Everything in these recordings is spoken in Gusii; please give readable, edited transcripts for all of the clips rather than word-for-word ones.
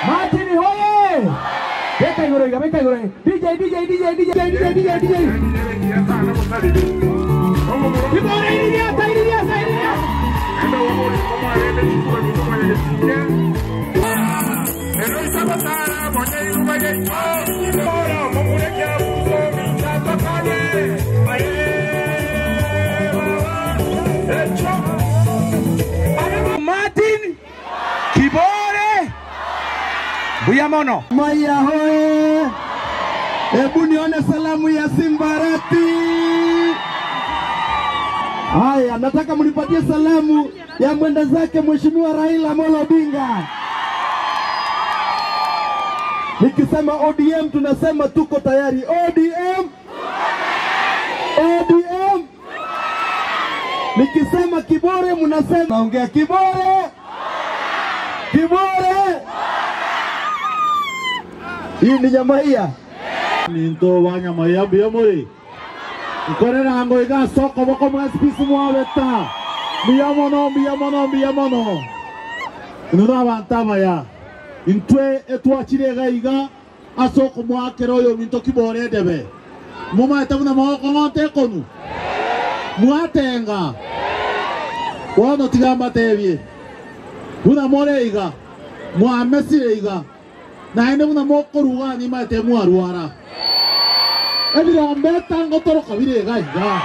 Martin hoye! Beka igoro iga, beka igoro iga. DJ, DJ, DJ, DJ, DJ, DJ, DJ. Kibore iriasa, iriasa, iriasa. Martin Kibore Mbuya mono. Maya hoye! Hebu nione salamu ya Simbarati. Haya, nataka mnipatie salamu ya mwenda zake Mheshimiwa Raila Amolo Odinga. Nikisema ODM tunasema tuko tayari. ODM, ODM. Nikisema Kibore mnasema naongea Kibore, Kibore. Hii ni Nyamaiya. Ninto wa Nyamaiya mbuya more nkorera ngo iga soko boko mwesipisi mwabeta mbuya mono mbuya mono mbuya mono ino na abantu abaya intwe etwachire iga iga ase okomwakera oyo minto Kibore edebe momaete buna mogokong'onta ekonu mwatenga bono tiga mbatebie buna more iga mwamesire iga naende buna mokoruga nimaete mwarwara ebirombe etangotoroka bire iga iga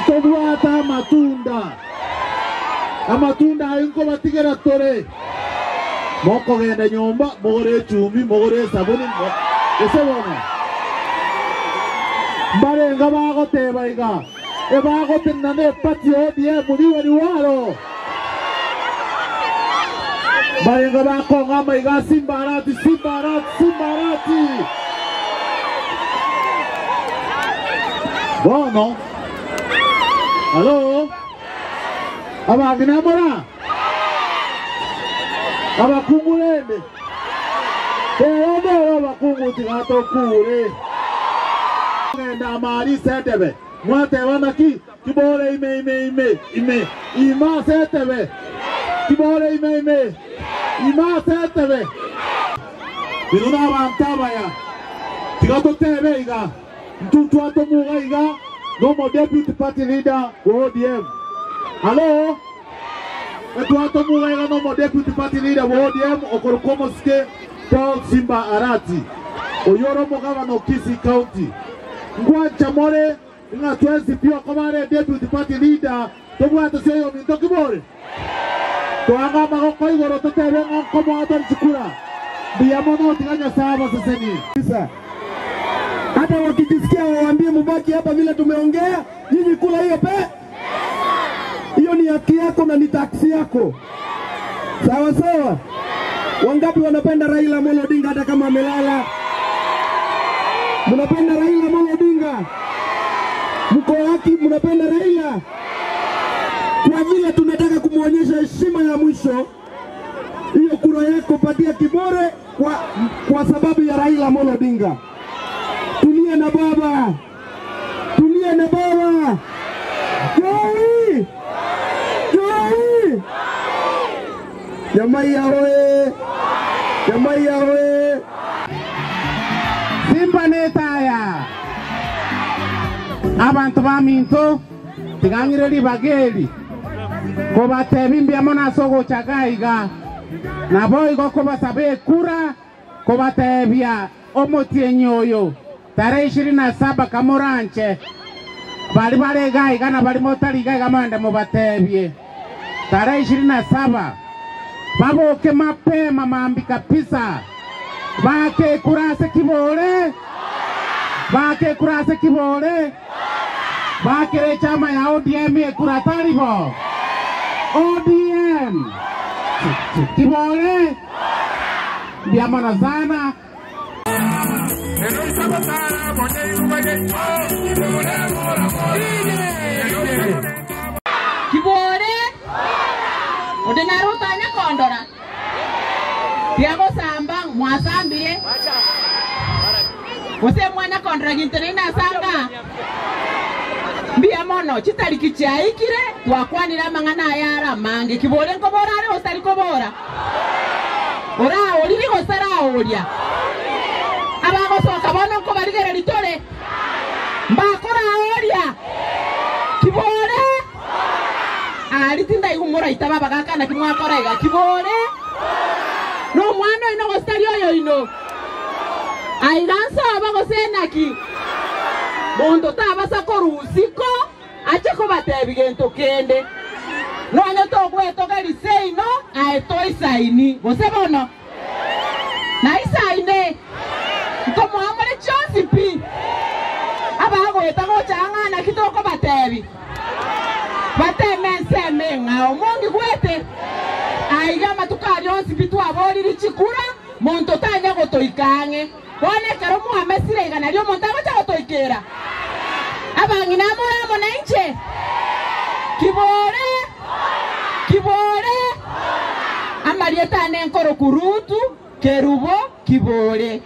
ntobwata amatunda amatunda ayo nkobatigera tore mokogenda nyomba mogore echumbi mogore esabuni ese bono mbarenga bagoteba iga ebagotenena na epati ya ODM riwe riwaro mbarenga bakong'ama iga Simbarati Simbarati Simbarati bono halo abangi namora abakungu rende rero ndero abakungu tigatokure genda amari setebe mwateba naki Kibore ime ime ime ime ima setebe Kibore ime ime ima setebe bino na abantu abaya tigatotebe iga ntutwatomuga iga nomo deputy party leader wa ODM. Halo etwatomuga iga nomo deputy party leader wa ODM okorukomosike Paul Simba Arati oyoro omogabana o Kisii County ngwancha more ng'a twensi pi okobare deputy party leader tobwate ase oyo minto Kibore twanga amagoko igoro totebe ng'a nkomoa tori chikura mbuya mono tiga Nyasaye abasesenie. Hata wakijisikia wawaambie mubaki hapa vile tumeongea, nyinyi kula hiyo pe. Hiyo ni haki yako na ni taksi yako. Sawa sawa. Wangapi wanapenda Raila Amolo Odinga hata kama amelala? Mnapenda Raila Amolo Odinga? Mko haki, mnapenda Raila? Kwa vile tunataka kumwonyesha heshima ya mwisho, hiyo kura yako patia Kibore kwa sababu ya Raila Amolo Odinga. Tulie na baba, tulie na baba. Joey, Joey, Nyamaiya hoye, Nyamaiya hoye. Simba netaya abantu ba minto tigang'ire ribageri kobatebi mbuya mono ase ogochaga iga nabo igo kobasaba ekura kobatebia omotienyi oyo tarehe 27 kamoranche bari bare iga iga na bari motari iga iga moende mobatebie tarehe 27 baboke mapema mambi kabisa bake ekura ase Kibore bake ekura ase Kibore bakere chama ya ODM ekura taribo ODM Kibore mbuya mono sana. Kibore onde narutanya kondora tiagosamba mwasambire gose mwana kondora ginte nainasanga Mbuya mono, chitariki chiaikire, twakwanire amang'ana aya are amange. Kibore nkobora are gose tari kobora? Oraoriri gose taraoria? Abagosoka bono nkobarigereria tore? Mbakoraoria? Kibore? Aria tindaigwa moraitabe abagaka naki mwakora iga. Kibore? Nomwana oino gose tari oyoino? Aiga nsoba gose naki? Monto tabasa korwa isiko ache kobatebia gento kende. Nonya togwetoka riseino, aye toisaini, gose bono naisaine, nkomoa more chionsi pi. Abagoeta gocha ang'e naki tokobatebi? Bateme ensemo eng'ao mongigwete. Aiga amatuko aria onsi pi twaboriri chikura, monto tanya gotoika ang'e. Bono ekero mwamesire iga nario omonto agocha gotoikera. Abang'ina more amo nainche? Kibore, kibore, amarieta ane nkoroku Rutu, Kerubo, Kibore.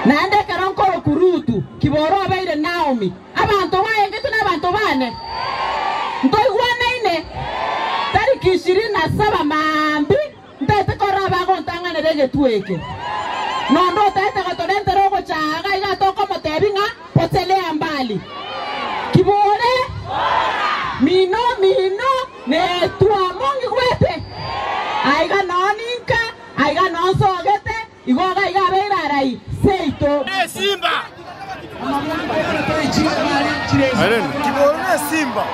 Naende ekero nkoroku Rutu, Kibore obeire Naomi. Abanto baengetwe nabanto bane. Ntoigwanaine? Tariki 27 maambia, ntaete korora abagontang'anera egetwe eke. Nondo otaete gotorentera ogochaga iga tokomotebi ng'a potelea mbali. Kibore, mino mino netwa mongigwete. Aiga noninka, aiga nonsogete, igoga iga abeire arai seito. Simba. Kibore ne Simba.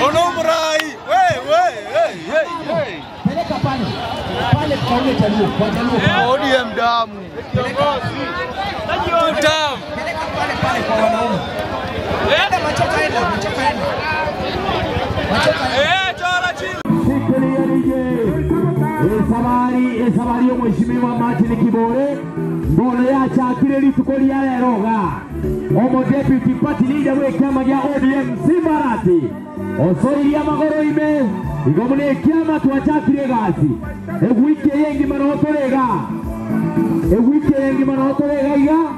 Ono murai. We we hey hey hey. Peleka pale. Pale kaone Jaluo, kwa Jaluo. ODM damu. Damu. Peleka pale pale kwa wanaume. Enda machoka enda, machoka enda. Machoka enda. Eh, chora chini. Esabari yo mheshimiwa Martin Kibore mbono yachakire rituko ria rero ga omo deputy party leader we kiama gia ODM Simbarati osoiria magoro ime igo mune kiama twachakire gasi egwiki eyengima no torega egwiki eyengima no torega iga.